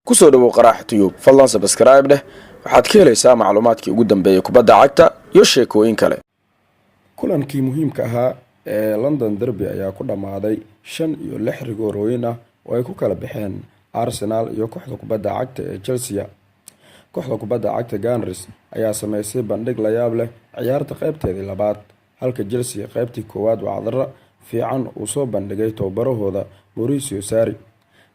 Kusoo dhawow Qaraaxa Tube. Fadlan subscribe dheh. Waxaad ka helaysaa macluumaadkii ugu dambeeyay kubadda cagta iyo sheekooyin kale. Kulankii muhiimka ahaa ee London Derby ayaa ku dhammaaday 5-6 rigoorooyin ah oo ay ku kala baxeen Arsenal iyo kooxda kubadda cagta ee Chelsea. Kooxda kubadda cagta Gunners ayaa sameysay bandhig la yaab leh ciyaarta qeybteedii labaad, halka Chelsea qeybtii koowaad wacdaro fiican uu soo bandhigay tababarahooda Mauricio Sarri.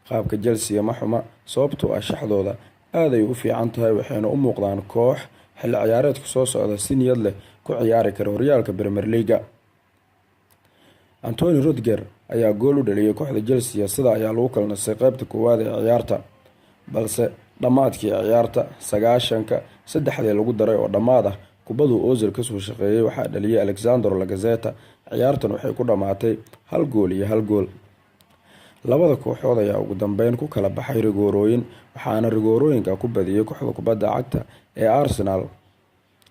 Qaabka Chelsea ma xuma, sababtoo ah shaxdooda aad ay u fiican tahay, waxayna u muuqdaan koox xilli ciyaareedka soo socda si niyad leh ku ciyaari kara horyaalka Premier League. Antonio Rudiger ayaa gool u dhaliyay kooxda Chelsea. Sida ayaa lagu kala nastay qeybta koowaad ee ciyaarta, balse dhammaadkii ciyaarta 90-ka saddexdii lagu daray oo dhammaad ah, kubaduu Ozil kasoo shaqeeyay waxaa dhaliyay Alexandre Lacazette. Ciyaartan waxay ku dhammaatay 1 gool iyo 1 gool. Labada kooxood ayaa ugu dambeyn ku kala baxay rigoorooyin, waxaana rigoorooyinka ku badiyay kooxda kubadda cagta ee Arsenal.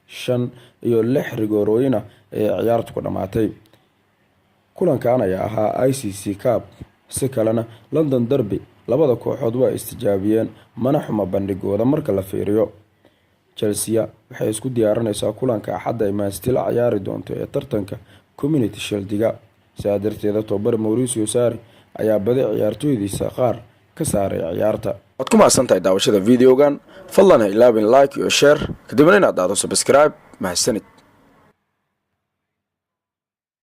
5-6 rigoorooyin ah ayay ciyaartu ku dhammaatay. Kulankan ayaa ahaa ICC Cup. Si kalena, London Derby labada kooxood waa istijaabiyeen, mana xuma bandhigooda marka la fiiriyo. Chelsea waxay isku diyaarinaysaa kulanka Axadda ay Man City la ciyaari doonto ee tartanka Community Shield-iga. Sidaa darteeda, tababare Mauricio Sarri ayaa badi ciyaartooydiisa qaar ka saaray ciyaarta. Waad ku mahadsan tahay daawashada videogan. Fadlan ha ilaabin like iyo share, kadibna inaad dhahdo subscribe. Mahadsanid.